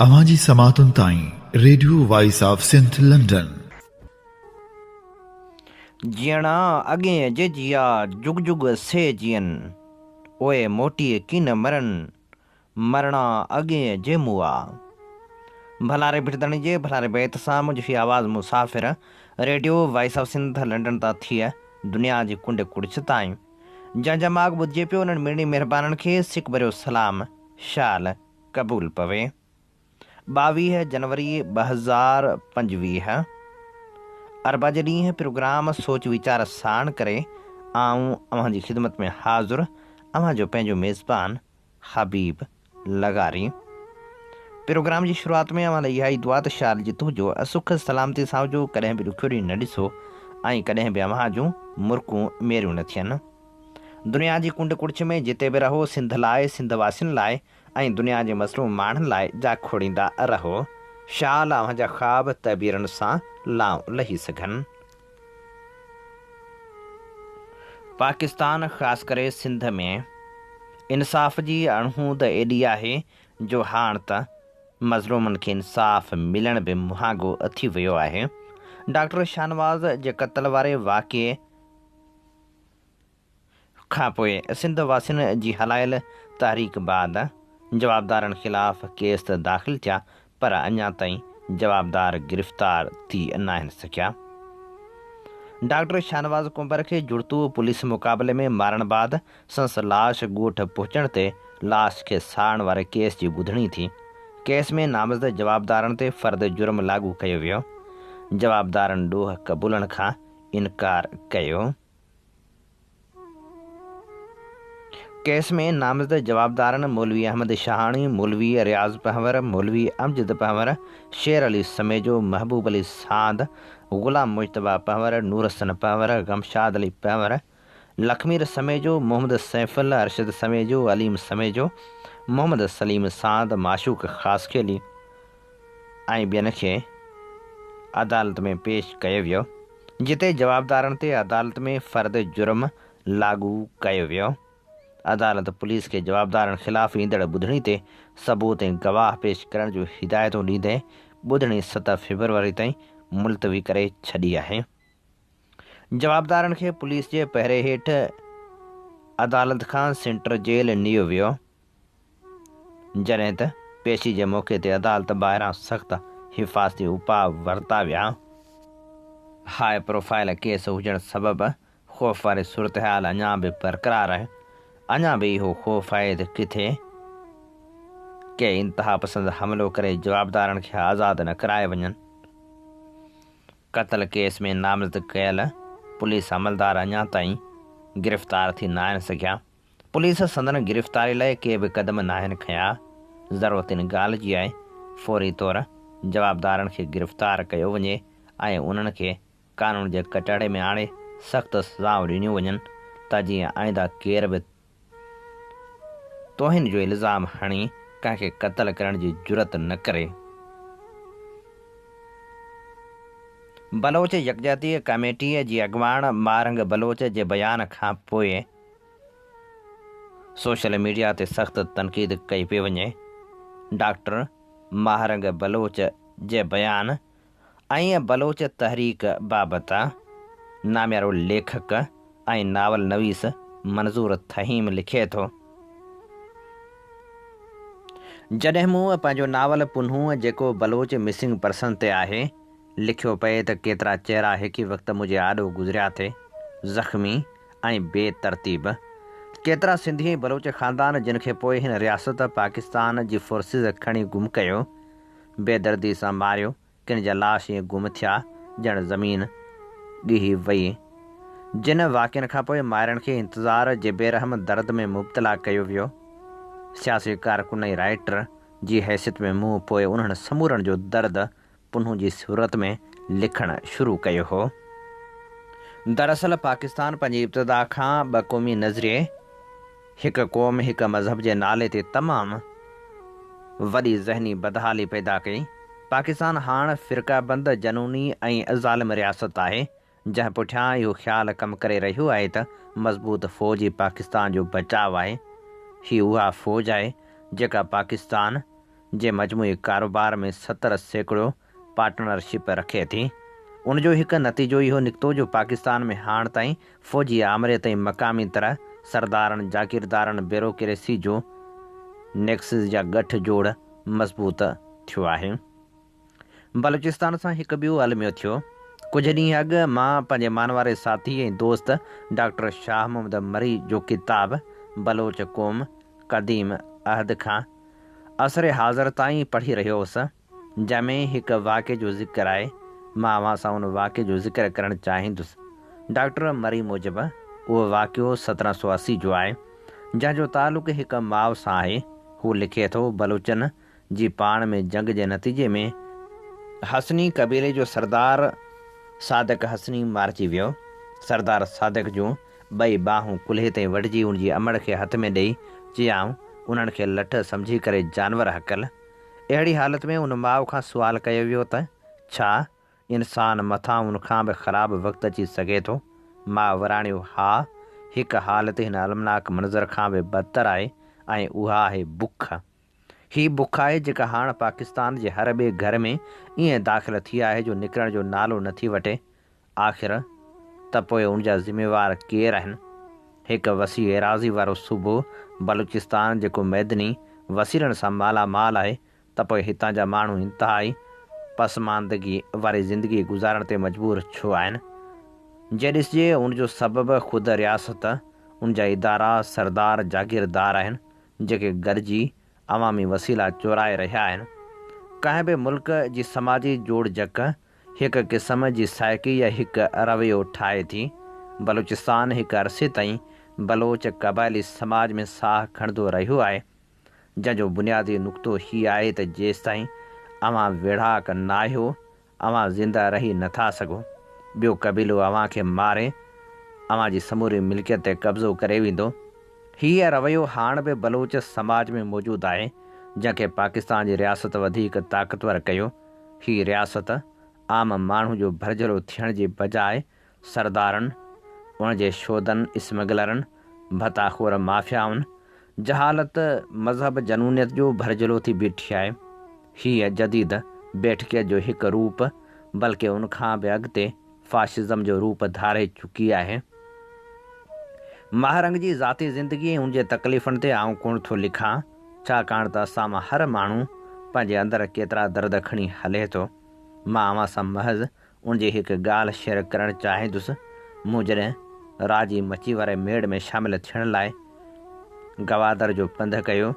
اوهان جي سماعتن تائين radio voice of Sindh London. جيئڻا اڳئين جي جيئا، جڳ جڳ سي جيئن، اوء موٽي ڪين مرن، مرڻا اڳئين جي مئا. ڀلاري ڀٽ-ڌڻي جي ڀلاري بيت سان منهنجو هي آواز مسافر radio voice of Sindh London تان ٿي دنيا جي ڪنڊ ڪڙڇ تائين جنهن جا ماڳ ٻڌجي پيو انهن مڙني مهربانن کي سڪ ڀريو سلام شال قبول پوي. 22 جنوري 2025 اربع جي ڏينهن پروگرام سوچ ويچار ساڻ ڪري آئون اوهان جي خدمت ۾ حاضر اوهان جو پنهنجو ميزبان حبيب لغاري. پروگرام جي شروعات ۾ اوهان لاء اها ئي دعا ته شال جت هجو سک سلامتي سان هجو ڪڏهن به ڏکيو ڏينهن نه ڏسو ۽ ڪڏهن به اوهان جون مرڪون ميريون نه ٿين. دنيا جي ڪنڊ ڪڙڇ ۾ جتي به رهو سنڌ لاء سنڌ واسين لاء ۽ دنيا جي مظلوم ماڻهن لاء جاکوڙيندا رهو. شال اوهان جا خواب تعبيرن سان لائون لهي سگهن. پاڪستان خاص ڪري سنڌ ۾ انصاف جي اڻهوند ايڏي آهي جو هاڻ ته مظلومن کي انصاف ملڻ به مهانگو ٿي ويو آهي. ڊاڪٽر شاهنواز جي قتل واري واقعي کان پوء سنڌ واسين جي هلايل تحريڪ بعد جوابدارن خلاف ڪيس ته داخل ٿيا پر اڃا تائين جوابدار گرفتار ٿي ناهن سگهيا. ڊاڪٽر شاهنواز ڪنڀر کي جڙتو پوليس مقابلي ۾ مارڻ بعد سندس لاش ڳوٺ پهچڻ تي لاش کي ساڙڻ واري ڪيس جي ٻڌڻي ٿي. ڪيس ۾ نامزد جوابدارن تي فرد جرم لاڳو ڪيو ويو. جوابدارن ڏوهه قبولڻ کان انڪار ڪيو. ڪيس ۾ نامزد جوابدارن مولوي احمد شاهاڻي، مولوي رياض پنهور، مولوي امجد پنهور، شير علي سميجو، محبوب علي ساند، غلام مجتبيٰ پنهور، نور حسن پنهور، غمشاد علي پنهور، لکمير سميجو، محمد سيفل، ارشد سميجو، عليم سميجو، محمد سليم ساند، معشوق خاصخيلي ۽ ٻين کي عدالت ۾ پيش ڪيو ويو. جتي جوابدارن تي عدالت ۾ فرد جرم لاڳو ڪيو ويو. عدالت پوليس کي جوابدارن خلاف ايندڙ ٻڌڻي تي ثبوت ۽ گواهه پيش ڪرڻ جون هدايتون ڏيندي ٻڌڻي 7 فيبروري تائين ملتوي ڪري ڇڏي آهي. جوابدارن کي پوليس جي پهري هيٺ عدالت کان سينٽر جيل نيو ويو. جڏهن ته پيشي جي موقعي تي عدالت ٻاهران سخت حفاظتي اپاء ورتا ويا. هاء پروفائيل ڪيس هجڻ سبب خوف واري صورتحال اڃا به برقرار آهي، اڃا به اهو خوف آهي ته ڪٿي ڪي انتهاپسند حملو ڪري جوابدارن کي آزاد نه ڪرائي وڃن. قتل ڪيس ۾ نامزد ڪيل پوليس عملدار اڃا تائين گرفتار ٿي ناهن سگهيا. پوليس سندن گرفتاري لاء ڪي به قدم ناهن کنيا، ضرورت ان ڳالهه جي آهي فوري طور جوابدارن کي گرفتار ڪيو وڃي ۽ انهن کي قانون جي ڪٽهڙي ۾ آڻي سخت سزائون ڏنيون وڃن ته جيئن آئنده ڪير به توهين جو الزام هڻي ڪنهن کي قتل ڪرڻ جي جرئت نه ڪري. بلوچ يڪجهتي ڪميٽي جي اڳواڻ ماهرنگ بلوچ جي بيان کان پوء سوشل ميڊيا تي سخت تنقيد ڪئي پئي وڃي، ڊاڪٽر ماهرنگ بلوچ جي بيان ۽ بلوچ تحريڪ بابت ناميارو ليکڪ ۽ ناول نويس منظور ٿهيم لکي ٿو، جڏهن مون پنهنجو ناول پنهون جيڪو بلوچ مسنگ پرسن تي آهي، لکيو پئي ته ڪيترا چهرا هڪ ئي وقت منهنجي آڏو گذريا ٿي، زخمي ۽ بي ترتيب. ڪيترا سنڌي ۽ بلوچ خاندان جن کي پوء هن رياست، پاڪستان، جي فورسز کڻي گم ڪيو، بي دردي سان ماريو، ڪن جا لاش ائين گم ٿيا ڄڻ زمين ڳهي وئي. جن واقعن کان پوء مائرن کي انتظار جي بي رحم درد ۾ مبتلا ڪيو ويو. سياسي ڪارڪن ۽ رائيٽر جي حيثيت ۾ مون پوء انهن سمورن جو درد پنهون جي صورت ۾ لکڻ شروع ڪيو هو. دراصل پاڪستان پنهنجي ابتدا کان ٻه قومي نظريي، هڪ قوم هڪ مذهب جي نالي تي تمام وڏي ذهني بدحالي پيدا ڪئي. پاڪستان هاڻ فرقه بند، جنوني ۽ ظالم رياست آهي، جنهن پٺيان اهو خيال ڪم ڪري رهيو آهي ته مضبوط فوج ئي پاڪستان جو بچاء آهي. هي اها فوج آهي جيڪا پاڪستان جي مجموعي ڪاروبار ۾ 70% پارٽنرشپ رکي ٿي. ان جو هڪ نتيجو اهو نڪتو جو پاڪستان ۾ هاڻ تائين فوجي آمريت ۽ مقامي طرح سردارن، جاگيردارن، بيروڪريسي جو نيڪسز يا ڳٺ جوڙ مضبوط ٿيو آهي. بلوچستان سان هڪ ٻيو الميو ٿيو. ڪجهه ڏينهن اڳ مان پنهنجي مانواري ساٿي ۽ دوست ڊاڪٽر شاهه محمد مري جو ڪتاب بلوچ قوم، قديم عهد کان عصر حاضر تائين پڙهي رهيو هوس، جنهن ۾ هڪ واقعي جو ذڪر آهي. مان اوهان سان ان واقعي جو ذڪر ڪرڻ چاهيندس. ڊاڪٽر مري موجب اهو واقعو 1780 جو آهي، جنهن جو تعلق هڪ ماء سان آهي. هو لکي ٿو، بلوچن جي پاڻ ۾ جنگ جي نتيجي ۾ حسني قبيلي جو سردار صادق حسني مارجي ويو. سردار صادق جون ٻئي ٻانهون ڪلهي تائين وڍجي ان جي امڙ کي هٿ ۾ ڏئي چيائون، انهن کي لٺ سمجهي ڪري جانور هڪل. اهڙي حالت ۾ ان ماء کان سوال ڪيو ويو ته ڇا انسان مٿان ان کان به خراب وقت اچي سگهي ٿو؟ ماء وراڻيو، ها، هڪ حالت هن المناڪ منظر کان به بدتر آهي ۽ اها آهي بک. هي بک آهي جيڪا هاڻ پاڪستان جي هر ٻئي گهر ۾ ائين داخل ٿي آهي جو نڪرڻ جو نالو نه ٿي وٺي. آخر ته پوء ان جا ذميوار ڪير آهن؟ هڪ وسيع ايراضي وارو صوبو بلوچستان جيڪو معدني وسيلن سان مالا مال آهي ته پوء هتان جا ماڻهو انتهائي پسماندگي واري زندگي گذارڻ تي مجبور ڇو آهن؟ جي ڏسجي ان جو سبب خود رياست، ان جا ادارا، سردار، جاگيردار آهن جيڪي گڏجي عوامي وسيلا چورائي رهيا آهن. ڪنهن به ملڪ جي سماجي جوڙجڪ هڪ قسم جي سائيڪي يا هڪ رويو ٺاهي ٿي. بلوچستان هڪ عرصي تائين بلوچ قبائلي سماج ۾ ساهه کڻندو رهيو آهي، جنهن جو بنيادي نقطو هي آهي ته جيستائين اوهان ويڙهاڪ ناهيو، اوهان زنده رهي نه ٿا سگهو. ٻيو قبيلو اوهان کي ماري اوهان جي سموري ملڪيت تي قبضو ڪري ويندو. هيء رويو هاڻ به بلوچ سماج ۾ موجود آهي، جنهن کي پاڪستان جي رياست وڌيڪ طاقتور ڪيو. هي رياست عام ماڻهو جو ڀرجهلو ٿيڻ جي بجاء سردارن، ان جي شودن، اسمگلرن، ڀتا خور مافيائن، جهالت، مذهب جنونيت جو ڀرجهلو ٿي بيٺي آهي. هيء جديد بيٺڪيت جو هڪ روپ بلڪه ان کان به اڳتي فاشزم جو روپ ڌاري چڪي آهي. ماهرنگ جي ذاتي زندگي ۽ ان جي تڪليفن تي آئون ڪونه ٿو لکان، ڇاڪاڻ ته اسان مان هر ماڻهو پنهنجي اندر ڪيترا درد کڻي هلي ٿو. مان اوهان سان محض ان جي هڪ ڳالهه شيئر ڪرڻ چاهيندس. مون جڏهن راجي مچي واري ميڙ ۾ شامل ٿيڻ لاء گوادر جو پنڌ ڪيو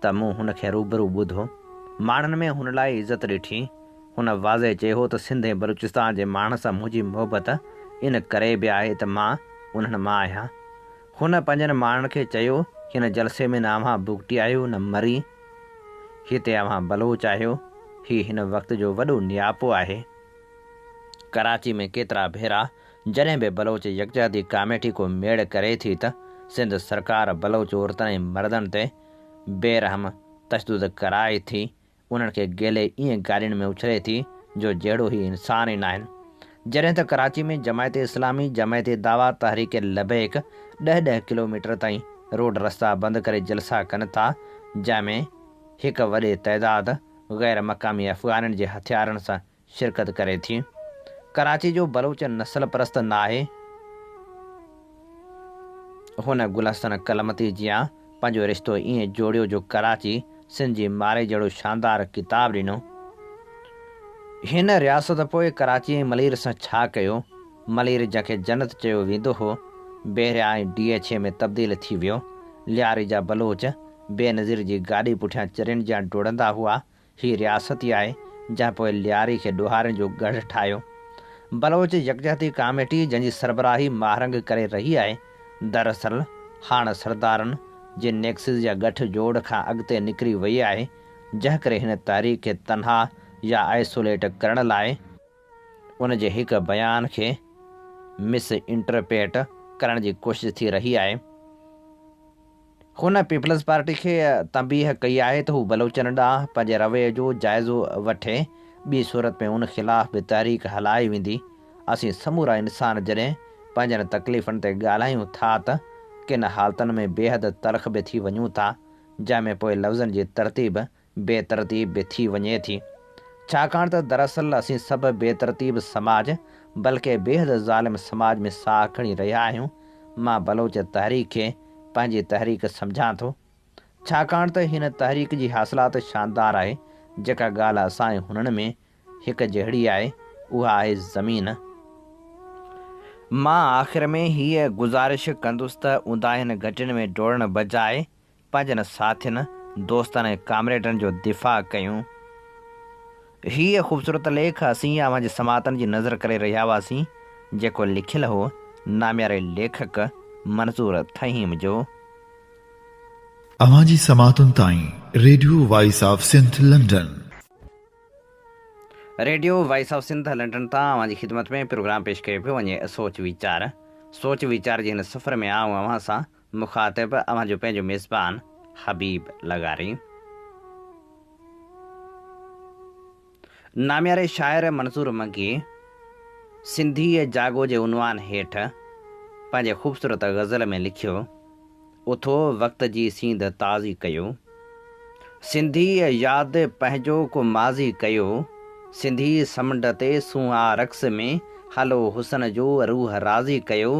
ته مون هن کي روبرو ٻڌو. ماڻهن ۾ هن لاء عزت ڏٺي. هن واضح چيو ته سنڌ ۽ بلوچستان جي ماڻهن سان منهنجي محبت ان ڪري به آهي ته مان انهن مان آهيان. هن پنهنجن ماڻهن کي چيو، هن جلسي ۾ نه اوهان بگٽي آهيو نه مري. هتي اوهان بلوچ آهيو. هي هن وقت جو وڏو نياپو آهي. ڪراچي ۾ ڪيترا ڀيرا جڏهن به بلوچ يڪجهتي ڪاميٽي ڪو ميڙ ڪري ٿي ته سنڌ سرڪار بلوچ عورتن ۽ مردن تي بي رحم تشدد ڪرائي ٿي انهن کي گهلي ائين گاڏين ۾ اڇلي ٿي جو جهڙو هي انسان ئي ناهن. جڏهن ته ڪراچي ۾ جماعت اسلامي، جماعت دعويٰ، تحريڪ لبيڪ ڏهه ڏهه ڪلوميٽر تائين روڊ رستا بند ڪري جلسا ڪن ٿا جنهن ۾ هڪ وڏي تعداد غير مقامي افغانين جي هٿيارن سان شرڪت ڪري ٿي. ڪراچي جو بلوچ نسل پرست ناهي. هن گل حسن ڪلمتي جيان پنهنجو رشتو ائين جوڙيو جو ڪراچي سنڌ جي مارئي جهڙو شاندار ڪتاب ڏنو. هن رياست پوء ڪراچي ۽ ملير سان ڇا ڪيو؟ ملير جنهن کي جنت چيو ويندو هو، بحريا ۽ ڊي ايڇ اي ۾ تبديل ٿي ويو. لياري جا بلوچ بينظير جي گاڏي پٺيان چرين جيان ڊوڙندا هئا. هي رياست ئي آهي جنهن پوء لياري کي ڏوهارين جو ڳڙهه ٺاهيو. بلوچ يڪجهتي ڪاميٽي جنهن جي سربراهي ماهرنگ ڪري رهي آهي، دراصل هاڻ سردارن جي نيڪسز يا ڳٺ جوڙ کان اڳتي نڪري وئي آهي، جنهن ڪري هن تحريڪ کي تنها يا آئسوليٽ ڪرڻ لاء ان جي هڪ بيان کي مس انٽرپريٽ ڪرڻ جي ڪوشش ٿي رهي آهي. هن پيپلز پارٽي کي تنبيهه ڪئي آهي ته هو بلوچن ڏانهن پنهنجي رويي جو جائزو وٺي، ٻي صورت ۾ ان خلاف به تحريڪ هلائي ويندي. اسين سمورا انسان جڏهن پنهنجن تڪليفن تي ڳالهايون ٿا ته ڪن حالتن ۾ بيحد تلخ به ٿي وڃون ٿا، جنهن ۾ پوء لفظن جي ترتيب بي ترتيب به ٿي وڃي ٿي. ڇاڪاڻ ته دراصل اسين سڀ بي ترتيب سماج بلڪه بيحد ظالم سماج ۾ ساهه کڻي رهيا آهيون. مان بلوچ تحريڪ کي پنهنجي تحريڪ سمجهان ٿو. ڇاڪاڻ ته هن تحريڪ جي حاصلات شاندار آهي. جيڪا ڳالهه اسان ۽ هنن ۾ هڪ جهڙي آهي، اها آهي زمين. مان آخر ۾ هيء گذارش ڪندس ته اونداهين گهٽين ۾ ڊوڙڻ بجاء پنهنجن ساٿين، دوستن ۽ ڪامريڊن جو دفاع ڪيون. هيء خوبصورت ليک اسين اوهان جي سماعتن جي نذر ڪري رهيا هئاسين، جيڪو لکيل هو نامياري ليکڪ منظور ٿهيم جو. اوهان جي سماعتن تائين radio voice of Sindh London. Radio voice of Sindh London تان اوهان جي خدمت ۾ پروگرام پيش ڪيو پيو وڃي سوچ ويچار. سوچ ويچار جي هن سفر ۾ آئون اوهان سان مخاطب اوهان جو پنهنجو ميزبان حبيب لغاري. نامياري شاعر منظور منگي سنڌيء جاڳو جي عنوان هيٺ پنهنجي خوبصورت غزل ۾ لکيو، اٿو وقت جي سينڌ تازي ڪيو. سنڌيء ياد پنهنجو ڪو ماضي ڪيو. سنڌي سمنڊ تي سونهان رقص ۾ هلو حسن جو روح راضي ڪيو.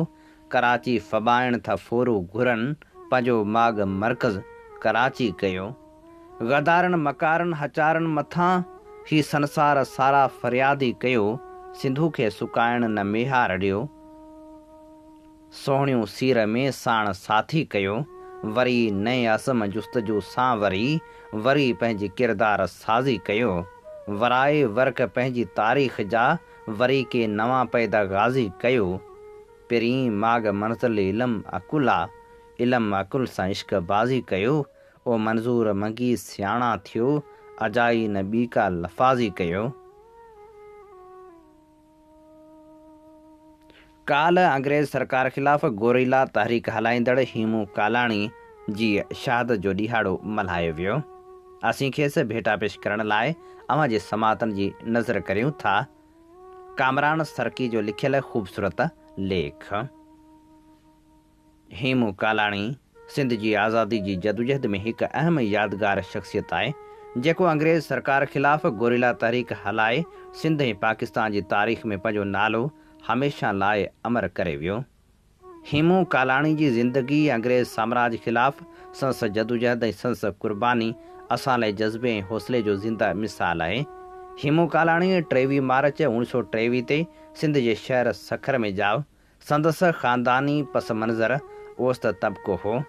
ڪراچي ڦٻائڻ ٿا ڦورو گهرن، پنهنجو ماڳ مرڪز ڪراچي ڪيو. غدارن مڪارن هچارن مٿان، هي سنسار سارا فريادي ڪيو. سنڌو کي سڪائڻ نه ميهار ڏيو، سهڻيون سير ۾ ساڻ ساٿي ڪيو. وري نئين عزم جستجو سان وري، وري پنهنجي ڪردار سازي ڪيو. ورائي ورق پنهنجي تاريخ جا، وري ڪي نوان پيدا غازي ڪيو. پرين ماڳ منزل علم عقل آ، علم عقل سان عشق بازي ڪيو، او منظور منگي سياڻا ٿيو، اجائي نه ٻي ڪا لفاظي ڪيو. ڪالهه انگريز سرڪار خلاف گوريلا تحريڪ هلائيندڙ هيمون ڪالاڻي جي شهادت جو ڏهاڙو ملهايو ويو. اسين کيس ڀيٽا پيش ڪرڻ لاء اوهان جي سماعتن جي نذر ڪريون ٿا. ڪامران سرڪي جو لکيل خوبصورت ليک. هيمون ڪالاڻي سنڌ جي آزادي جي جدوجهد ۾ هڪ اهم يادگار شخصيت آهي، جيڪو انگريز سرڪار خلاف گوريلا تحريڪ هلائي سنڌ ۽ پاڪستان جي تاريخ ۾ پنهنجو نالو هميشه لاء امر ڪري ويو. هيمون ڪالاڻي جي زندگي انگريز سامراج خلاف سندس جدوجهد ۽ سندس قرباني اسان لاء جذبي ۽ حوصلي جو زنده مثال آهي. هيمون ڪالاڻي 23 مارچ 1923 تي سنڌ جي شهر سکر ۾ ڄائو. سندس خانداني پس منظر اوسط طبقو هو،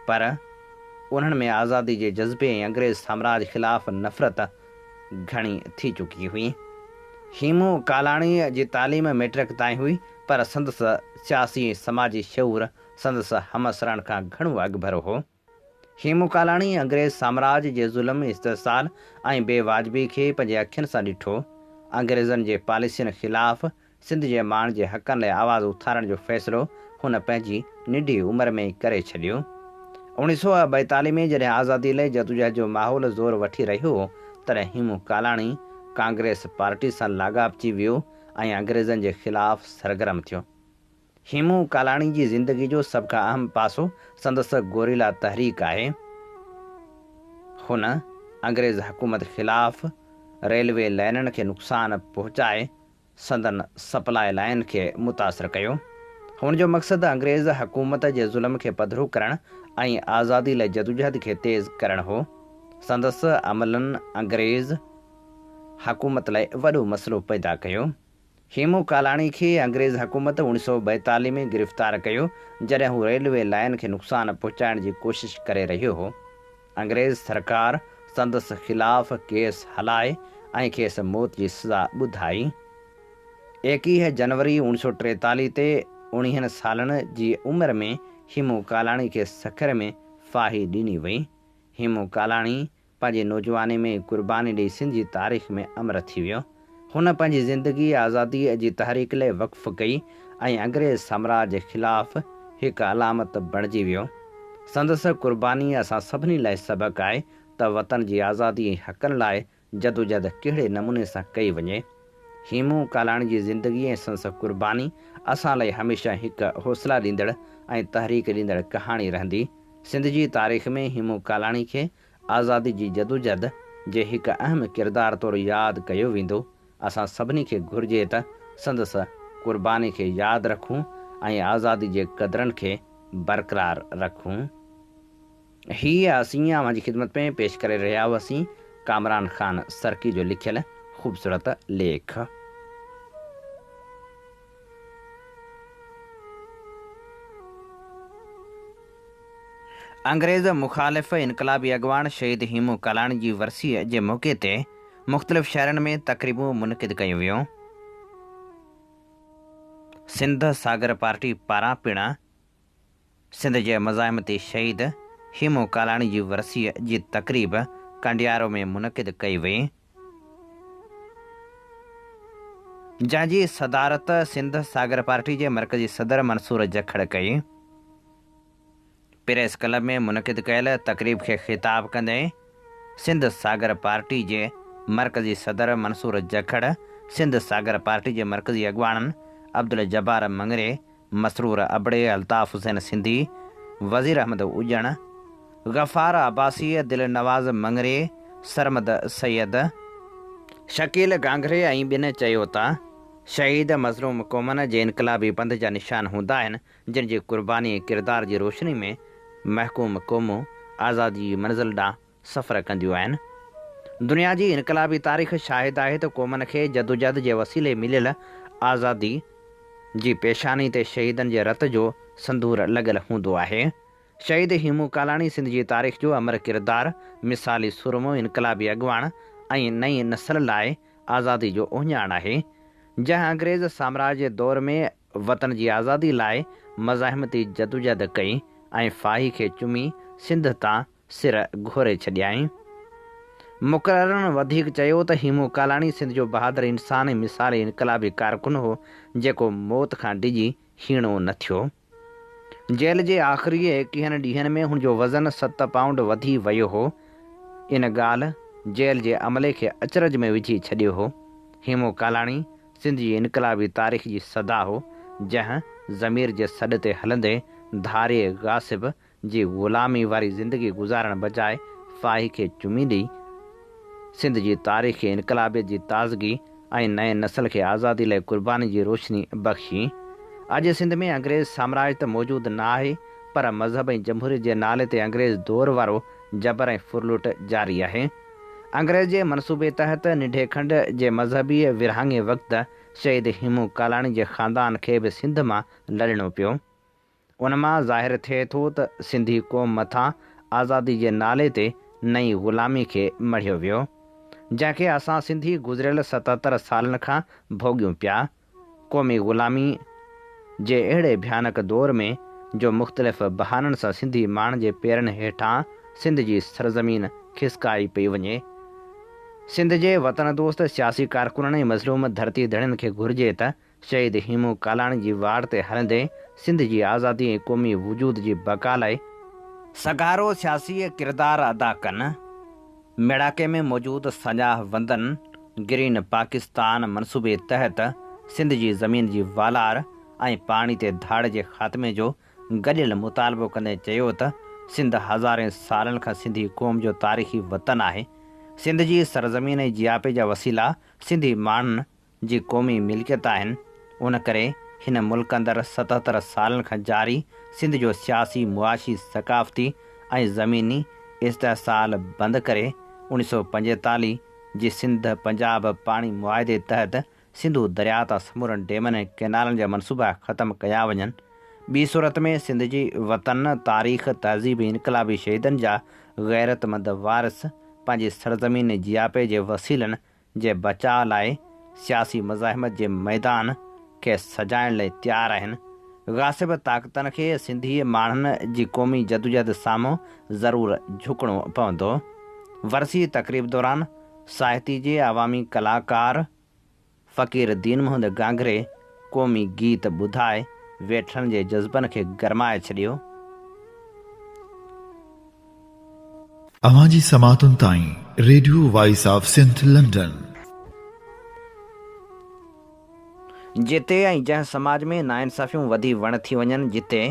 پر انهن ۾ آزادي جي جذبي ۽ انگريز سامراج خلاف نفرت گهڻي ٿي چڪي هئي. هيمون ڪالاڻي جي تعليم مئٽرڪ تائين هئي، پر سندس سياسي ۽ سماجي شعور سندس همعصرن کان گهڻو اڳڀرو هو. هيمون ڪالاڻي انگريز سامراج جي ظلم، استحصال ۽ بي واجبي کي پنهنجي اکين سان ڏٺو. انگريزن جي پاليسين خلاف سنڌ جي ماڻهن جي حقن لاء آواز اٿارڻ جو فيصلو هن پنهنجي ننڍي عمر ۾ ئي ڪري ڇڏيو. 1942 ۾ جڏهن آزادي لاء جدوجهد جو ماحول زور وٺي رهيو هو، تڏهن هيمون ڪالاڻي ڪانگريس پارٽي سان لاڳاپجي ويو ۽ انگريزن جي خلاف سرگرم ٿيو. هيمون ڪالاڻي جي زندگي جو سڀ کان اهم پاسو سندس گوريلا تحريڪ آهي. هن انگريز حڪومت خلاف ريلوي لائنن کي نقصان پهچائي سندن سپلاء لائين کي متاثر ڪيو. هن جو مقصد انگريز حڪومت جي ظلم کي پڌرو ڪرڻ ۽ آزادي لاء جدوجهد کي تيز ڪرڻ هو. سندس عملن انگريز حڪومت لاء وڏو مسئلو پيدا ڪيو. هيمون ڪالاڻي کي انگريز حڪومت 1942 ۾ گرفتار ڪيو، جڏهن هو ريلوي لائين کي نقصان پهچائڻ جي ڪوشش ڪري رهيو هو. انگريز سرڪار سندس خلاف ڪيس هلائي ۽ کيس موت جي سزا ٻڌائي. 21 جنوري 1943 تي اڻيهن سالن جي عمر ۾ هيمون ڪالاڻي کي سکر ۾ ڦاهي ڏني وئي. هيمون ڪالاڻي پنهنجي نوجواني ۾ ئي قرباني ڏئي سنڌ جي تاريخ ۾ امر ٿي ويو. هن پنهنجي زندگي آزاديء جي تحريڪ لاء وقف ڪئي ۽ انگريز سامراج جي خلاف هڪ علامت بڻجي ويو. سندس قرباني اسان سڀني لاء سبق آهي ته وطن جي آزادي ۽ حقن لاء جدوجهد ڪهڙي نموني سان ڪئي وڃي. هيمون ڪالاڻي جي زندگي ۽ سندس قرباني اسان لاء هميشه هڪ حوصلا ڏيندڙ ۽ تحريڪ ڏيندڙ ڪهاڻي رهندي. سنڌ جي تاريخ ۾ هيمون ڪالاڻي کي آزادي جي جدوجھد جي هڪ اهم ڪردار طور ياد ڪيو ويندو. اسان سڀني کي گهرجي ته سندس قرباني کي ياد رکون ۽ آزادي جي قدرن کي برقرار رکون. هي اسين اوهان جي خدمت ۾ پيش ڪري رهيا هئاسين ڪامران خان سرڪي جو لکيل خوبصورت ليک. انگريز مخالف انقلابي اڳواڻ شهيد هيمون ڪالاڻي جي ورسيء جي موقعي تي مختلف شهرن ۾ تقريبون منعقد ڪيون ويون. سنڌ ساگر پارٽي پاران پڻ سنڌ جي مزاحمتي شهيد هيمون ڪالاڻي جي ورسيء جي تقريب ڪنڊيارو ۾ منعقد ڪئي وئي. جنهن جي صدارت سنڌ ساگر پارٽي جي مرڪزي صدر منصور جکڙ ڪئي. پريس ڪلب ۾ منعقد ڪيل تقريب کي خطاب ڪندي سنڌ ساگر پارٽي جي مرڪزي صدر منصور جکڙ، سنڌ ساگر پارٽي جي مرڪزي اڳواڻن عبدالجبار مڱري، مسرور ابڙي، الطاف حسين سنڌي، وزير احمد اڄڻ، غفار عباسي، دلنواز مڱري، سرمد سيد، شڪيل گانگهري ۽ ٻين چيو ته شهيد مظلوم قومن جي انقلابي پنڌ جا نشان هوندا آهن، جن جي قرباني ۽ ڪردار جي روشني ۾ محڪوم قومون آزادي جي منزل ڏانهن سفر ڪنديون آهن. دنيا جي انقلابي تاريخ شاهد آهي ته قومن کي جدوجهد جي وسيلي مليل آزادي جي پيشاني تي شهيدن جي رت جو سندور لڳل هوندو آهي. شهيد هيمون ڪالاڻي سنڌ جي تاريخ جو امر ڪردار، مثالي سورمو، انقلابي اڳواڻ ۽ نئين نسل لاء آزادي جو اهڃاڻ آهي. جنهن انگريز سامراج جي دور ۾ وطن جي آزادي لاء مزاحمتي جدوجهد ڪئي ۽ ڦاهي کي چمي سنڌ تان سر گهوري ڇڏيائين. مقررن وڌيڪ چيو ته هيمون ڪالاڻي سنڌ جو بهادر انسان ۽ مثالي انقلابي ڪارڪن هو، جيڪو موت کان ڊڄي هيڻو نه ٿيو. جيل جي آخري ايڪيهن ڏينهن ۾ هن جو وزن ست پائونڊ وڌي ويو هو. ان ڳالهه جيل جي عملي کي اچرج ۾ وجهي ڇڏيو هو. هيمون ڪالاڻي سنڌ جي انقلابي تاريخ جي صدا هو، جنهن ضمير جي سڏ تي هلندي ڌارئي غاصب جي غلامي واري زندگي گذارڻ بجاء ڦاهي کي چمي ڏئي سنڌ جي تاريخ کي انقلابيت جي تازگي ۽ نئين نسل کي آزادي لاء قرباني جي روشني بخشي. اڄ سنڌ ۾ انگريز سامراج ته موجود نه آهي پر مذهب ۽ جمهوريت جي نالي تي انگريز دور وارو جبر ۽ ڦرلٽ جاري آهي. انگريز جي منصوبي تحت ننڍي کنڊ جي مذهبي ورهاڱي وقت شهيد هيمون ڪالاڻي جي خاندان کي به سنڌ مان لڏڻو پيو. ان مان ظاهر ٿئي ٿو ته سنڌي قوم مٿان آزادي جي نالي تي نئين غلامي کي مڙهيو ويو، جنهن کي اسان سنڌي گذريل 77 سالن کان ڀوڳيون پيا. قومي غلامي جي اهڙي ڀيانڪ دور ۾ جو مختلف بهانن سان سنڌي ماڻهن جي پيرن هيٺان سنڌ جي سرزمين کسڪائي پئي وڃي. سنڌ جي وطن دوست سياسي ڪارڪنن ۽ مظلوم ڌرتي ڌڻين کي گهرجي ته شهيد هيمون ڪالاڻي جي واڙ تي هلندي سنڌ جي آزادي ۽ قومي وجود جي بقا لاء سگهارو سياسي ڪردار ادا ڪن. ميڙاڪي ۾ موجود ساڃاهه وندن گرين پاڪستان منصوبي تحت سنڌ جي زمين جي والار ۽ پاڻي تي ڌاڙي جي خاتمي جو گڏيل مطالبو ڪندي چيو ته سنڌ هزارين سالن کان سنڌي قوم جو تاريخي وطن آهي، سنڌ جي سرزمين ۽ جياپي جا وسيلا سنڌي ماڻهن جي قومي ملڪيت آهن، ان ڪري هن ملڪ اندر 77 سالن کان جاري سنڌ جو سياسي، معاشي، ثقافتي ۽ زميني استحصال بند ڪري 1945 جي سنڌ پنجاب پاڻي معاهدي تحت سنڌو درياء تان سمورن ڊيمن ۽ ڪئنالن جا منصوبا ختم ڪيا وڃن، ٻي صورت ۾ سنڌ جي وطن، تاريخ، تهذيب ۽ انقلابي شهيدن جا غيرتمند وارث پنهنجي سرزمين ۽ جياپي جي وسيلن جي بچاء لاء سياسي مزاحمت جي ميدان کي سجائڻ لاء تيار آهن. غاصب طاقتن کي سنڌي ماڻهن جي قومي جدوجهد سامهون ضرور جهڪڻو پوندو. ورسي تقريب دوران ساهتي جي عوامي ڪلاڪار فقير دين محمد گانگهري قومي گيت ٻڌائي ويٺلن جي جذبن کي گرمائي ڇڏيو. اوهان جي سماعتن تائين radio voice of Sindh London. جتي ۽ جنهن سماج ۾ ناانصافيون وڌي وڻ ٿي وڃن، جتي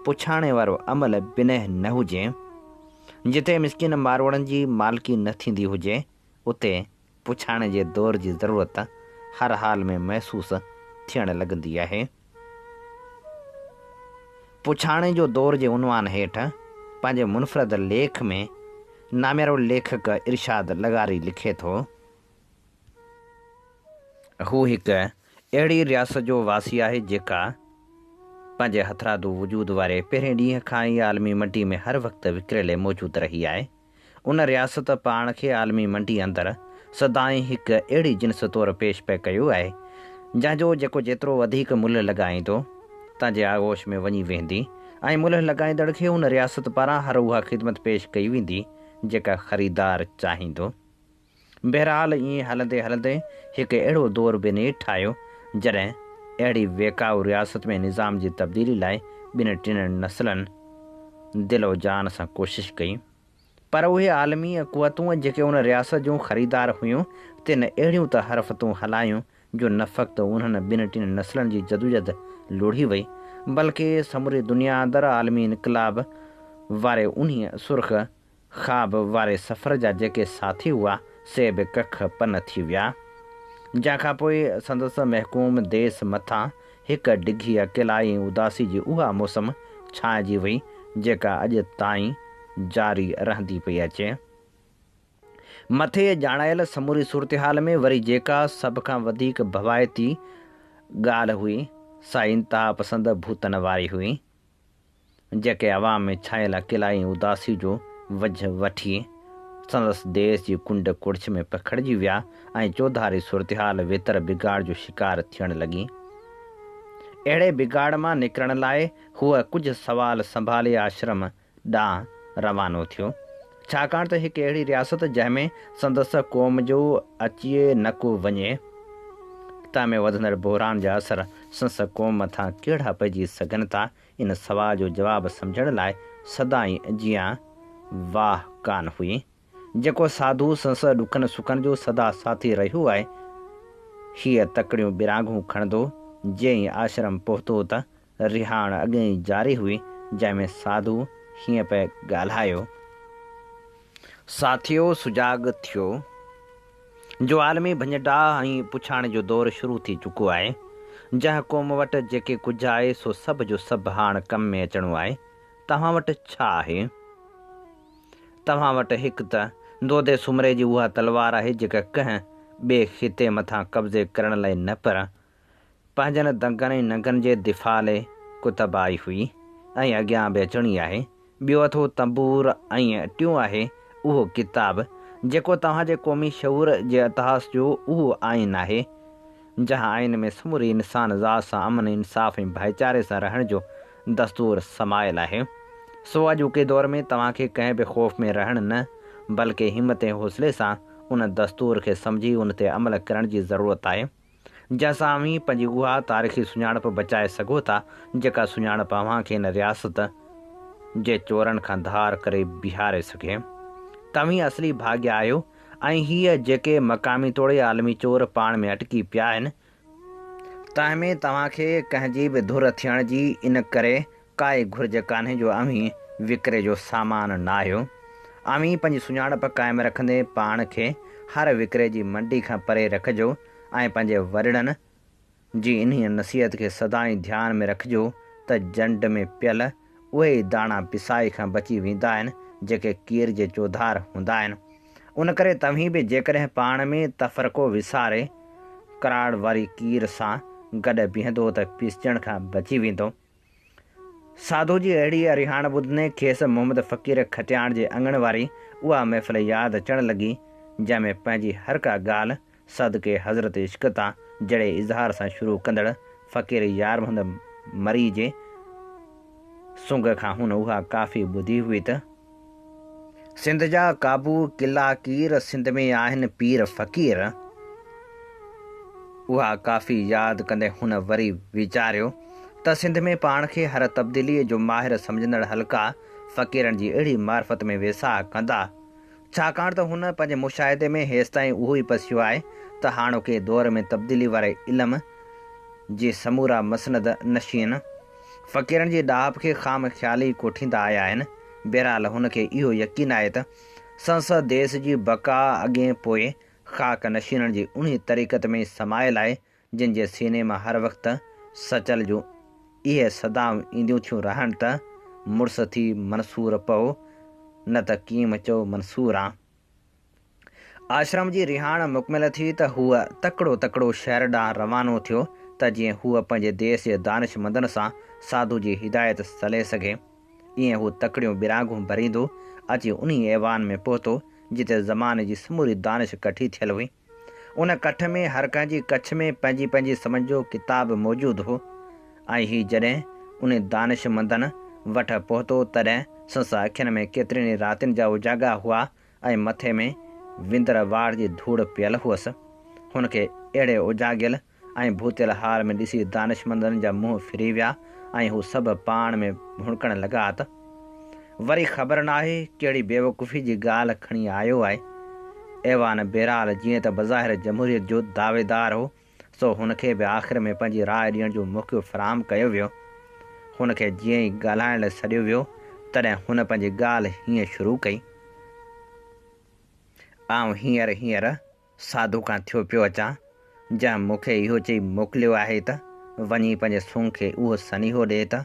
پڇاڻي وارو عمل بنهه نه هجي، جتي مسڪين ماروئڙن جي مالڪي نه ٿيندي هجي، اتي پڇاڻي جي دور جي ضرورت هر حال ۾ محسوس ٿيڻ لڳندي آهي. پڇاڻي جو دور جي عنوان هيٺ پنهنجي منفرد ليک ۾ ناميارو ليکڪ ارشاد لغاري لکي ٿو. هو هڪ اهڙي رياست جو واسي آهي جيڪا پنهنجي هٿرادو وجود واري پهرين ڏينهن کان ئي عالمي منڊي ۾ هر وقت وڪري لئي موجود رهي آهي. ان رياست پاڻ کي عالمي منڊي اندر سدائين هڪ اهڙي جنس طور پيش پئي ڪيو آهي، جنهن جو جيڪو جيترو وڌيڪ ملهه لڳائيندو، تنهن جي آغوش ۾ وڃي ويهندي ۽ ملهه لڳائيندڙ کي ان رياست پاران هر اها خدمت پيش ڪئي ويندي، جيڪا خريدار چاهيندو. بهرحال ائين هلندي هلندي هڪ اهڙو دور به نيٺ آيو، جڏهن اهڙي ويڪائو رياست ۾ نظام جي تبديلي لاء ٻن ٽن نسلن دل و جان سان ڪوشش ڪئي. پر اهي عالمي قوتون جيڪي ان رياست جون خريدار هيون، تن اهڙيون ته حرفتون هلايون جو نه فقط انهن ٻن ٽن نسلن جي جدوجھد لوڙهي وئي، بلڪه سموري دنيا اندر عالمي انقلاب واري انهيء سرخ خواب واري سفر جا جيڪي ساٿي هئا، سي به ڪک پن ٿي ويا. جنهن کان پوء سندس محڪوم ديس مٿان هڪ ڊگهي اڪيلائي ۽ اداسي جي اها موسم ڇانئجي وئي، جيڪا اڄ تائين جاري رهندي پئي اچي. مٿي ڄاڻايل سموري صورتحال ۾ وري جيڪا سڀ کان وڌيڪ ڀوائتي ڳالهه هئي، سا انتهاپسند ڀوتن واري هئي. جيڪي عوام ۾ ڇانيل اڪيلائي ۽ اداسي جو وجهه وٺي سندس ديس جي ڪنڊ ڪڙڇ ۾ پکڙجي ويا ۽ چوڌاري صورتحال ويتر بگاڙ جو شڪار ٿيڻ لڳي. اهڙي بگاڙ مان نڪرڻ لاء هو ڪجهه سوال سنڀالي آشرم ڏانهن روانو ٿيو. ڇاڪاڻ ته هڪ اهڙي رياست جنهن ۾ سندس قوم جو اچي نه ڪو وڃي، تنهن ۾ وڌندڙ بحران جا اثر سندس قوم مٿان ڪهڙا پئجي سگهن ٿا، ان سوال جو جواب سمجهڻ لاء سدائين جيان واهه ڪانه هئي. جيڪو ساڌو سندس ڏکن سکن جو سدا ساٿي رهيو آهي. هيء تڪڙيون ٻرانگهون کڻندو جئين ئي آشرم پهتو ته رهاڻ اڳئين ئي جاري هئي، جنهن ۾ ساڌو هيئن پئي ڳالهايو. ساٿيو سجاڳ ٿيو. جو عالمي ڀڃ ڊاهه ۽ پڇاڻي جو دور شروع ٿي چڪو آهي. جنهن قوم وٽ جيڪي ڪجهه آهي سو سڀ جو سڀ هاڻ ڪم ۾ اچڻو آهي. توهان وٽ ڇا آهي؟ توهان وٽ هڪ ته دودي سومري جي اها تلوار آهي جيڪا ڪنهن ٻئي خطي مٿان قبضي ڪرڻ لاء نه پر پنهنجن دنگن ۽ ننگن جي دفاع لئي ڪتب آئي هئي ۽ اڳيان به اچڻي آهي. ٻيو اٿو تنبور ۽ ٽيون آهي اهو ڪتاب جيڪو توهان جي قومي شعور جي اتهاس جو اهو آئين آهي، جنهن آئين ۾ سموري انسان ذات سان امن، انصاف ۽ ڀائيچاري سان رهڻ جو دستور سمايل آهي. سو اڄوڪي دور ۾ توهان کي ڪنهن به خوف ۾ رهڻ نه بلڪه همت ۽ حوصلي سان ان دستور کي سمجهي ان تي عمل ڪرڻ جي ضرورت آهي. جنهن سان اوهين پنهنجي اها تاريخي سڃاڻپ بچائي سگهو ٿا، جيڪا سڃاڻپ اوهان کي هن رياست جي چورن کان ڌار ڪري بيهاري سگهي. توهين اصلي ڀاڳيا آهيو ۽ هيء جيڪي مقامي توڙي عالمي چور پاڻ ۾ اٽڪي پيا آهن، تنهن ۾ توهان کي ڪنهن جي به ڌر ٿيڻ جي ان ڪري ڪائي گهرج ڪانهي جو اوهين وڪري جو سامان ناهيو. اوهين پنهنجي سڃاڻپ قائم رکندي پاڻ کي هر وڪري جي منڊي کان پري رکجو ۽ پنهنجي وڏڙن جي انهيء نصيحت کي سدائين ڌيان ۾ رکجو ته جنڊ ۾ پيل اهي ئي داڻا پسائي کان بچي ويندا آهن جيڪي ڪير جي چوڌار هوندا آهن. ان ڪري توهين به جيڪڏهن پاڻ ۾ تفرقو وساري ڪراڙ واري ڪير سان گڏ بيهندو ته پيسجڻ کان بچي ويندو. ساڌو جي اهڙي رهاڻ ٻڌندي کيس محمد فقير کٽياڻ جي اڱڻ واري اها محفل ياد اچڻ لڳي، جنهن ۾ پنهنجي هر ڪا ڳالهه صدقي حضرت عشق تان جهڙي اظهار سان شروع ڪندڙ فقير يار محمد مري جي سنگ کان هن اها ڪافي ٻڌي هئي ته. سنڌ جا قابو قلعا ڪير، سنڌ ۾ آهن پير فقير. اها ڪافي ياد ڪندي هن وري ويچاريو ته سنڌ ۾ پاڻ کي هر تبديليء جو ماهر سمجهندڙ حلقا فقيرن جي اهڙي معرفت ۾ ويساهه ڪندا، ڇاڪاڻ ته هن پنهنجي مشاهدي ۾ هيستائين اهو ئي پسيو آهي ته هاڻوڪي دور ۾ تبديلي واري علم جي سمورا مسند نشين فقيرن جي ڏاهپ کي خام خيالي ڪوٺيندا آيا آهن. بهرحال هن کي اهو يقين آهي ته سندس ديس جي بقا اڳئين پوء خاڪ نشينن جي انهي طريقت ۾ ئي سمايل آهي، جن جي سيني مان هر وقت سچل جون اهي صدائون اينديون ٿيون رهن ته، مڙس ٿي منصور پئو، نه ته ڪيم چئو منصوران. آشرم جي رهاڻ مڪمل ٿي ته هو تڪڙو تڪڙو شهر ڏانهن روانو ٿيو ته جيئن هو پنهنجي ديس جي دانشمندن سان ساڌو جي هدايت سلي سگهي. ائين هو تڪڙيون ٻرانگهون ڀريندو اچي انهي ايوان ۾ پهتو جتي زماني جي سموري دانش ڪٺي ٿيل هئي. ان ڪٺ ۾ هر ڪنهن جي ڪڇ ۾ پنهنجي پنهنجي سمجهه جو ڪتاب موجود هو ۽ هي جڏهن انهي دانشمندن وٽ پهتو تڏهن سندس اکين ۾ ڪيترين ئي راتين جا اوجاڳا هئا ۽ مٿي ۾ وندر واڙ جي ڌوڙ پيل هئس. هن کي اهڙي اوجاڳيل ۽ ڀوتيل حال ۾ ڏسي دانشمندن جا منهن ڦري ويا ۽ هو سڀ پاڻ ۾ ڀڻڪڻ لڳا ته، وري خبر ناهي ڪهڙي بيوقوفي جي ڳالهه کڻي آيو آهي. ايوان بهرحال جيئن ته بظاهر جمهوريت جو دعويدار هو، سو هن کي به آخر ۾ پنهنجي راء ڏيڻ جو موقعو فراهم ڪيو ويو. هن کي جيئن ئي ڳالهائڻ لاء سڏيو ويو، تڏهن هن پنهنجي ڳالهه هيئن شروع ڪئي. آئون هينئر هينئر ساڌو کان ٿيو پيو اچان، جنهن مون کي اهو چئي موڪليو آهي ته وڃي پنهنجي سونگ کي اهو سنيهو ڏي ته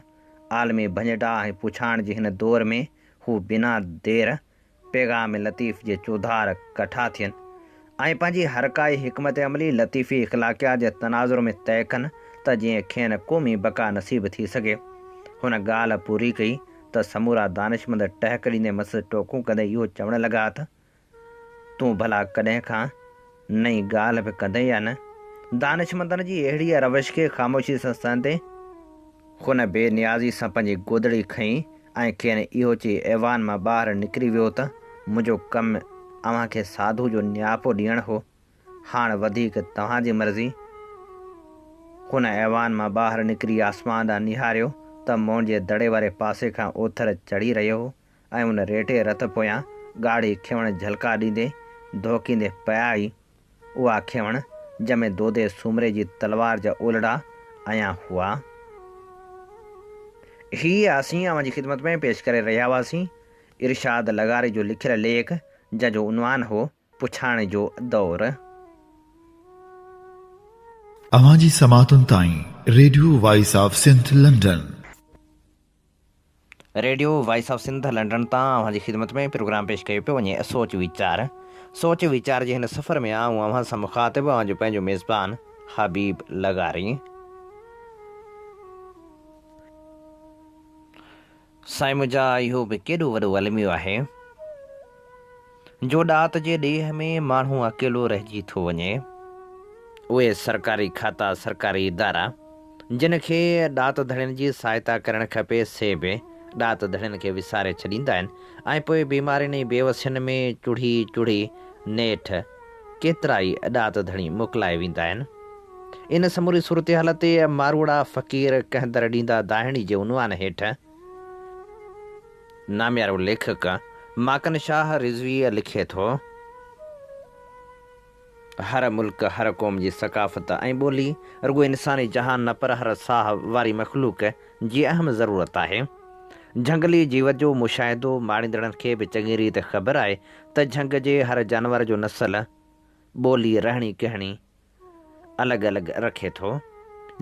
عالمي ڀڃ ڊاهه ۽ پڇاڻ جي هن دور ۾ هو بنا دير پيغام لطيف جي چوڌار ڪٺا ٿين ۽ پنهنجي هرڪائي حڪمت عملي لطيفي اخلاقيات جي تناظر ۾ طئي ڪن ته جيئن کين قومي بقا نصيب ٿي سگهي. هن ڳالهه پوري ڪئي ته سمورا دانشمند ٽهڪ ڏيندي مٿس ٽوڪون ڪندي اهو چوڻ لڳا ته تون ڀلا ڪڏهن کان نئين ڳالهه به ڪندين يا نه؟ دانشمندن جي اهڙيء روش کي خاموشيء سان سهندي، هن بي نيازيء سان پنهنجي گودڙي کنئي ۽ کين اهو چئي ايوان مان ٻاهر نڪري ويو ته، منهنجو ڪم اوهان کي ساڌو جو نياپو ڏيڻ هو، هاڻ وڌيڪ توهان جي مرضي. هن ايوان مان ٻاهر نڪري آسمان ڏانهن نهاريو ته موهن جي دڙي واري پاسي کان اوٿر چڙهي رهيو هو. ۽ ان ريٽي رٿ پويان ڳاڙهي کيوڻ جهلڪا ڏيندي ڌوڪيندي پيا آئي. اها کيوڻ جنهن ۾ دودي سومري جي تلوار جا اولڙا عيان هئا. هي اسين اوهان جي خدمت ۾ پيش ڪري رهيا هئاسين ارشاد لغاري جو لکيل ليک جنهن جو عنوان هو پڇاڻي جو دور. اوهان جي سماعتن تائين radio voice of Sindh London. Radio voice of Sindh London تان اوهان جي خدمت ۾ پروگرام پيش ڪيو پيو وڃي سوچ ويچار سوچ ويچار جي هن سفر ۾ آئون اوهان سان مخاطب اوهان جو پنهنجو ميزبان حبيب لغاري. سائين منهنجا اهو به ڪيڏو وڏو الميو آهي جو ڏات جي ڏيهه ۾ ماڻهو اڪيلو رهجي ٿو وڃي. اهي سرڪاري کاتا سرڪاري ادارا جن کي ڏات ڌڻين جي سهائتا ڪرڻ کپي سي به ڏات ڌڻين کي وساري ڇڏيندا آهن ۽ پوء بيمارين ۽ بيوسين ۾ چڙهي چڙهي نيٺ ڪيترائي ڏات ڌڻي موڪلائي ويندا آهن. ان سموري صورتحال تي ماروئڙا فقير ڪنهن در ڏيندا دانهڙي جي عنوان هيٺ ناميارو ليکڪ ماڪن شاهه رضوي لکي ٿو. هر ملڪ، هر قوم جي ثقافت ۽ ٻولي رڳو انساني جهان نه پر هر ساهه واري مخلوق جي اهم ضرورت آهي. جهنگلي جيوت جو مشاهدو ماڻيندڙن کي به چڱي ريت خبر آهي ته جهنگ جي هر جانور جو نسل، ٻولي، رهڻي ڪهڻي الڳ الڳ رکي ٿو.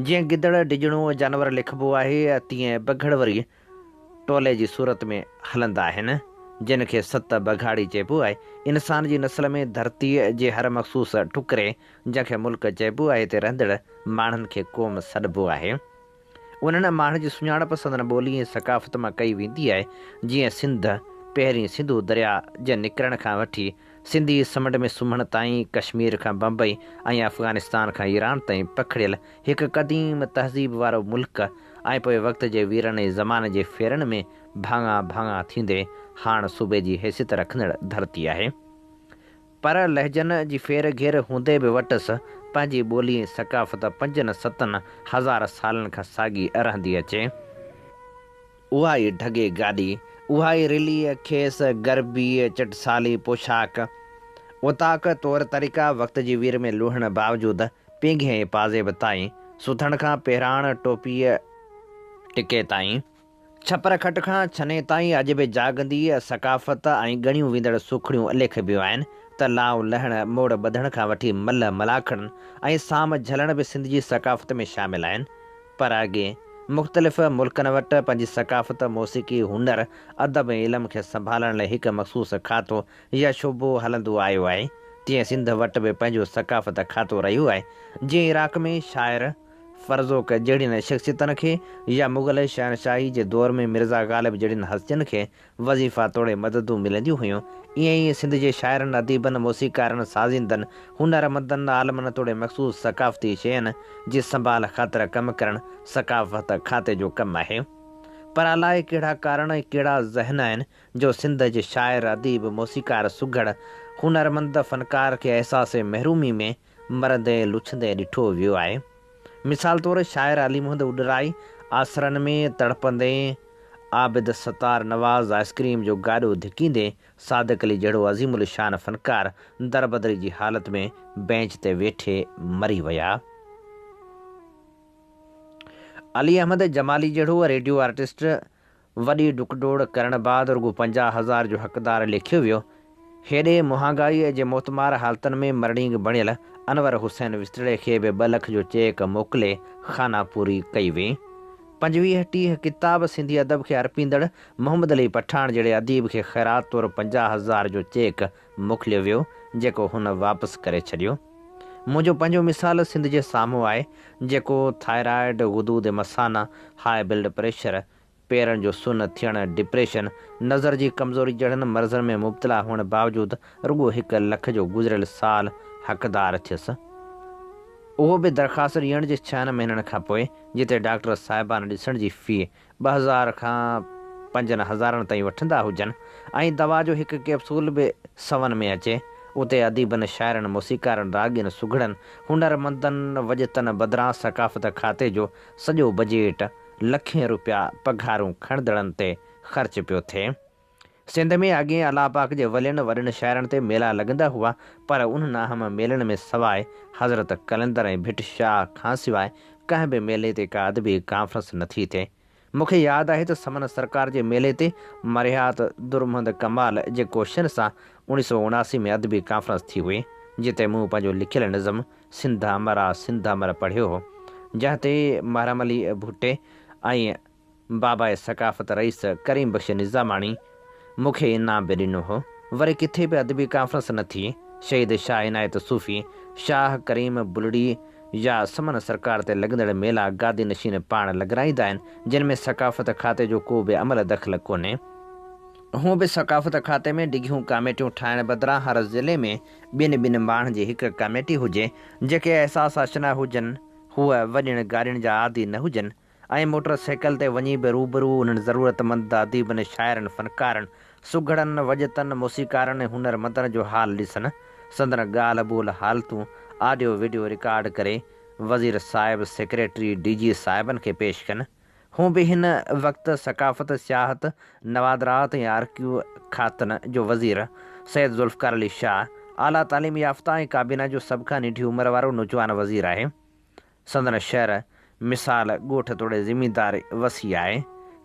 جيئن گدڙ ڊڄڻو جانور ليکبو آهي تيئن بگهڙ وري ٽولي جي صورت ۾ هلندا آهن، جن کي ست بگهاڙي چئبو آهي. انسان جي نسل ۾ ڌرتيء جي هر مخصوص ٽڪري، جنهن کي ملڪ چئبو آهي، تي رهندڙ ماڻهن کي قوم سڏبو آهي. انهن ماڻهن جي سڃاڻپ سندن ٻولي ۽ ثقافت مان ڪئي ويندي آهي، جيئن سنڌ پهرين سنڌو درياء جي نڪرڻ کان وٺي سنڌي سمنڊ ۾ سمهڻ تائين، ڪشمير کان بمبئي ۽ افغانستان کان ايران تائين پکڙيل هڪ قديم تهذيب وارو ملڪ ۽ پوء وقت جي ويرن ۽ زماني جي ڦيرن ۾ ڀاڱا ڀاڱا ٿيندي هاڻ صوبي جي حيثيت رکندڙ ڌرتي آهي. پر لهجن جي ڦير گهير هوندي به وٽس پنهنجي ٻولي ۽ ثقافت پنجن ستن هزار سالن کان ساڳي رهندي اچي. اها ئي ڍڳي گاڏي، اها ئي رلي، کيس، گربي، چٽسالي پوشاڪ، اوطاق، طور طريقا وقت جي وير ۾ لوهڻ باوجود پينگهي ۽ پازيب تائين، سٿڻ کان پهراڻ، ٽوپيء، ٽڪي تائين، ڇپر کٽ کان ڇني تائين اڄ به جاڳندي ثقافت ۽ ڳڻيون ويندڙ سوکڙيون ليکبيون آهن ته لانء لهڻ، موڙ ٻڌڻ کان وٺي ملهه ملاکڙن ۽ سام جهلڻ به سنڌ جي ثقافت ۾ شامل آهن. پر اڳي مختلف ملڪن وٽ پنهنجي ثقافت، موسيقي، هنر، ادب ۽ علم کي سنڀالڻ لاء هڪ مخصوص کاتو يا شعبو هلندو آيو آهي، تيئن سنڌ وٽ به پنهنجو ثقافت کاتو رهيو آهي، جيئن عراق ۾ شاعر، فرزوق جهڙين شخصيتن کي يا مغل شهنشاهي جي دور ۾ مرزا غالب جهڙين هستين کي وظيفا توڙي مددون ملنديون هيون، ائين ئي سنڌ جي شاعرن، اديبن، موسيقارن، سازيندن، هنرمندن، عالمن توڙي مخصوص ثقافتي شين جي سنڀال خاطر ڪم ڪرڻ ثقافت کاتي جو ڪم آهي. پر الائي ڪهڙا ڪارڻ ۽ ڪهڙا ذهن آهن جو سنڌ جي شاعر، اديب، موسيقار، سگهڙ، هنرمند، فنڪار کي احساس محرومي ۾ مرندي لڇندي ڏٺو ويو آهي. مثال طور شاعر علي محمد اڏرائي آسرن ۾ تڙپندي، عابد ستار نواز آئسڪريم جو گاڏو ڌڪيندي، صادق علي جهڙو عظيم الشان فنڪار دربدري جي حالت ۾ بينچ تي ويٺي مري ويا. علي احمد جمالي جهڙو ريڊيو آرٽسٽ وڏي ڊڪ ڊوڙ ڪرڻ بعد رڳو 50,000 جو حقدار ليکيو ويو. هيڏي مهانگائيء جي موتمار حالتن ۾ مرڻينگ بڻيل انور حسين وسطڙي کي به 2 لک جو چيڪ موڪلي خانه پوري ڪئي وئي. 25 30 ڪتاب سنڌي ادب کي ارپيندڙ محمد علي پٺاڻ جهڙي اديب کي خيرات طور 50,000 جو چيڪ موڪليو ويو، جيڪو هن واپس ڪري ڇڏيو. منهنجو پنهنجو مثال سنڌ جي سامهون آهي، جيڪو ٿائرائيڊ، غدود مثانه، هاء بلڊ پريشر، پيرن جو سن ٿيڻ، ڊپريشن، نظر جي ڪمزوري جهڙن مرضن ۾ مبتلا هئڻ باوجود رڳو 1 لک جو گذريل سال حقدار ٿيس. اهو به درخواست ڏيڻ جي ڇهن مهينن کان پوء، جتي ڊاڪٽر صاحبان ڏسڻ جي في 2000 کان پنجن هزارن تائين وٺندا هجن ۽ دوا جو هڪ ڪيپسول به سون ۾ اچي، اتي اديبن، شاعرن، موسيقارن، راڳين، سگهڙن، هنرمندن، وڄتن بدران ثقافت کاتي جو سڄو بجيٽ لکين روپيا پگهارون کڻندڙن تي خرچ پيو ٿئي. سنڌ ۾ اڳي الله پاڪ جي ولين، وڏن شاعرن تي ميلا لڳندا هئا، پر انهن اهم ميلن ۾ سواء حضرت قلندر ۽ ڀٽ شاهه کانسواء ڪنهن به ميلي تي ڪا ادبي ڪانفرنس نه ٿي ٿئي. مون کي ياد آهي ته سمن سرڪار جي ميلي تي مرحيات درمحمد ڪمال جي ڪوششن سان 1979 ۾ ادبي ڪانفرنس ٿي هئي، جتي مون پنهنجو لکيل نظم سنڌ امر آ سنڌ امر پڙهيو هو، جنهن تي محرم علي ڀٽي ۽ باباء ثقافت رئيس ڪريم بخش نظاماڻي مون کي انعام به ڏنو هو. وري ڪٿي به ادبي ڪانفرنس نه ٿي. شهيد شاهه عنايت صوفي، شاهه ڪريم بلڙي يا سمن سرڪار تي لڳندڙ ميلا گادي نشين پاڻ لڳرائيندا آهن، جن ۾ ثقافت کاتي جو ڪو به عمل دخل ڪونهي. هونء به ثقافت کاتي ۾ ڊگهيون ڪاميٽيون ٺاهڻ بدران هر ضلعي ۾ ٻن ٻن ماڻهن جي هڪ ڪاميٽي هجي، جيڪي احساس آشنا هجن، هو وڏين گاڏين جا عادي نه هجن ۽ موٽر سائيڪل تي وڃي به روبرو انهن ضرورتمند اديبن، شاعرن، فنڪارن، سگهڙن، وڄتن، موسيقارن ۽ هنرمندن جو حال ڏسن، سندن ڳالهه ٻولهه حالتون آڊيو وڊيو رڪارڊ ڪري وزير صاحب، سيڪريٽري، ڊي جي صاحبن کي پيش ڪن. هونء به هن وقت ثقافت، سياحت، نوادرات ۽ آرڪيو کاتن جو وزير سيد ذوالفقار علي شاهه اعليٰ تعليم يافته ۽ ڪابينا جو سڀ کان ننڍي عمر وارو نوجوان وزير آهي. سندن شهر مثال ڳوٺ توڙي زميندار وسيع آهي.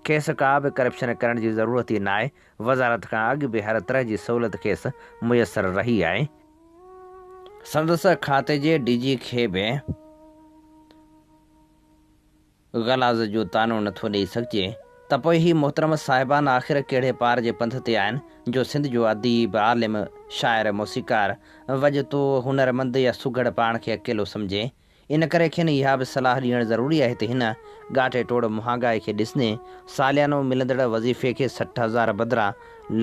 کيس ڪا به ڪرپشن ڪرڻ جي ضرورت ئي ناهي. وزارت کان اڳ به هر طرح جي سهولت کيس ميسر رهي آهي. سندس کاتي جي ڊي جي کي به. غلاظ جو طعنو نه ٿو ڏئي سگهجي ته پوء هي محترم صاحبان آخر ڪهڙي پار جي پنڌ تي آهن جو سنڌ جو اديب، عالم، شاعر، موسيقار، وڄتو، هنرمند يا سگهڙ پاڻ کي اڪيلو سمجهي. ان ڪري کين اها به صلاح ڏيڻ ضروري آهي ته هن ڳاٽي ٽوڙ مهانگائي کي ڏسندي ساليانو ملندڙ وظيفي کي 60,000 بدران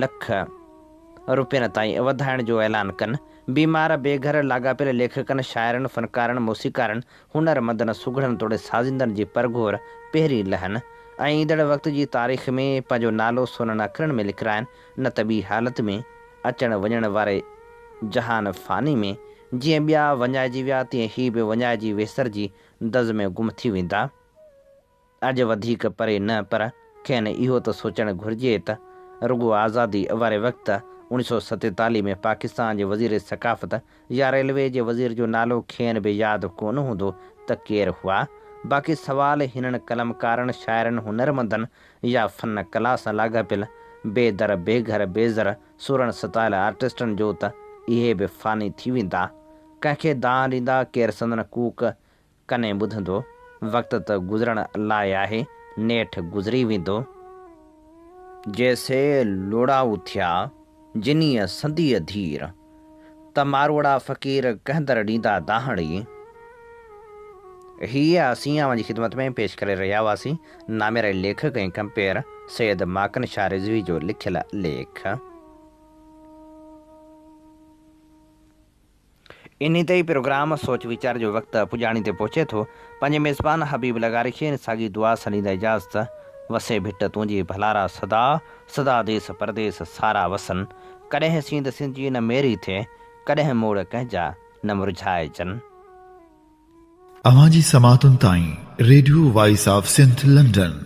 لک روپين تائين وڌائڻ جو اعلان ڪن. بيمار، بي گهر، لاڳاپيل ليکڪن، شاعرن، فنڪارن، موسيقارن، هنرمندن، سگهڙن توڙي سازيندن جي پرگهور پهرين لهن ۽ ايندڙ وقت جي تاريخ ۾ پنهنجو نالو سونن اکرن ۾ لکرائن نه ته ٻي حالت ۾ اچڻ وڃڻ واري جهان فاني ۾ جيئن ٻيا وڃائجي ويا تيئن هي به وڃائجي ويسرجي دز ۾ گم ٿي ويندا. اڄ وڌيڪ پري نه پر کين اهو ته سوچڻ گهرجي ته رڳو آزادي واري وقت 1947 ۾ پاڪستان جي وزير ثقافت يا ريلوي جي وزير جو نالو کين به ياد ڪونه هوندو ته ڪير هئا. باقي سوال هنن قلمڪارن، شاعرن، هنرمندن يا فن ڪلا سان لاڳاپيل بي در، بي گهر، بي زر، سورن ستايل آرٽسٽن جو ته اهي به فاني ٿي ويندا. ڪنهن کي دانهن ڏيندا، ڪير سندن ڪوڪ ڪنين ٻڌندو. وقت ته گذرڻ لاء آهي، نيٺ گذري ويندو. جي سي لوڙائو ٿيا، جنيء سنديء ڌير. ته ماروئڙا فقير ڪنهن در ڏيندا دانهڙي. هيء اسين اوهان جي خدمت ۾ پيش ڪري رهيا هئاسين نامياري ليکڪ ۽ ڪمپيئر سيد ماڪن شاهه رضوي جو لکيل ليک. انهي تي ئي پروگرام سوچ ويچار جو وقت پڄاڻي تي پهچي ٿو. پنهنجي ميزبان حبيب لغاري کي ان ساڳي دعا سان ڏيندا اجازت، وسي ڀٽ تنهنجي ڀلارا سدا، سدا ديس پرديس سارا وسن، ڪڏهن سينڌ سنڌجي نه ميري ٿئي، ڪڏهن موڙ ڪنهن جا نه مرجهائجن. اوهان جي سماعتن تائين radio voice of Sindh London.